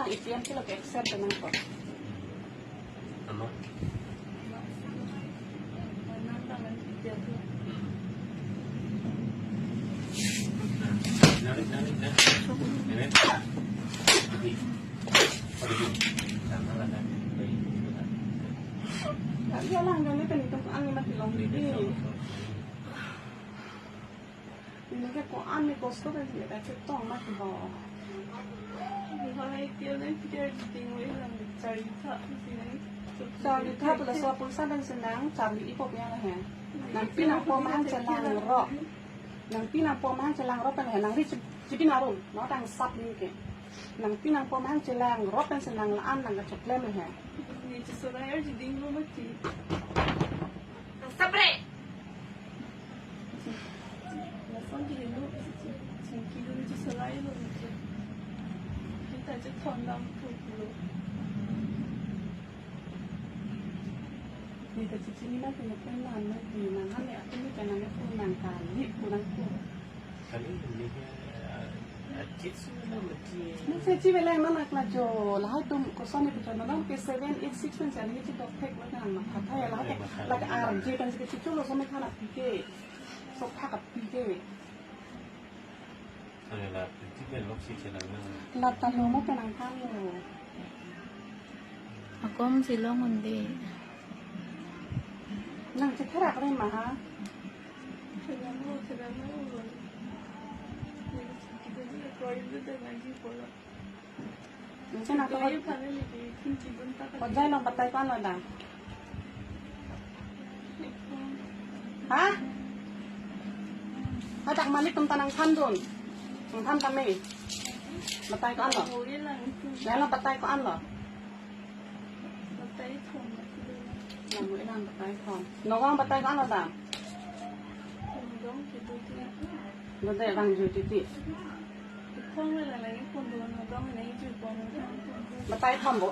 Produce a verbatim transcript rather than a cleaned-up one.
A T M ke lo ke accept nangpo. Ano? Narik, narik, narik. Ini. Pergi. Pergi. Sana lah, narik. Pergi. Nggak, iya lah, nggak, ini kan itu angin mati long. Ini ini. Ini kayak ko-an nih, kosto kan sih, kayak cetong mati ho. Ini kalau itu yang kita tinggal yang cari tak sih nih. Cari tak pula soal pulsa dan senang, cari ipo punya lah ya. Nangpi nangpo mahang chelang ro. Nangpi nangpo mahang chelang ro pen he, nangri chip-, chipin arum, no tang sap ning ke. Nangpi nangpo mahang chelang ro pen senang la-an nangkachoklem he. Ni chesorai ar chiding lo mati. Sapre! Lason di lo, chingki lo chesorai lo mati. Kita chethon dam tu lo. Ni ta chichini ma kini pen nan na di nang hane aku ni kanang aku nang kali kurang ku. Kali ini, eh, eh, kids na mati. Nang sa chi belai mana kelajo lahai tum kosong ni puchon nang ke seven eight six pen sa ni chi dok thek lo nang ma phathai lahai. Lak arje kan si chichu lo so me khana pike. So khaka pike. Ane la, tipen lok si chelang nang. Lata lo mo penang tang lo. Akom si long undi. Nang chetherak re ma ha? Chelang lo, chelang lo. Kita juga keluar itu dengan jipo lo. Nang kena to. Pajai long batai ko-an lo dam. Ha? Hadak malik tum ta nangthandun. Nangthan kami. Batai ko-an lo. Nang lo batai ko-an lo. Nang mo ilang batai ko-an. Nogong batai ko-an lo dam. Gode rang ju titi. Batai thom bo.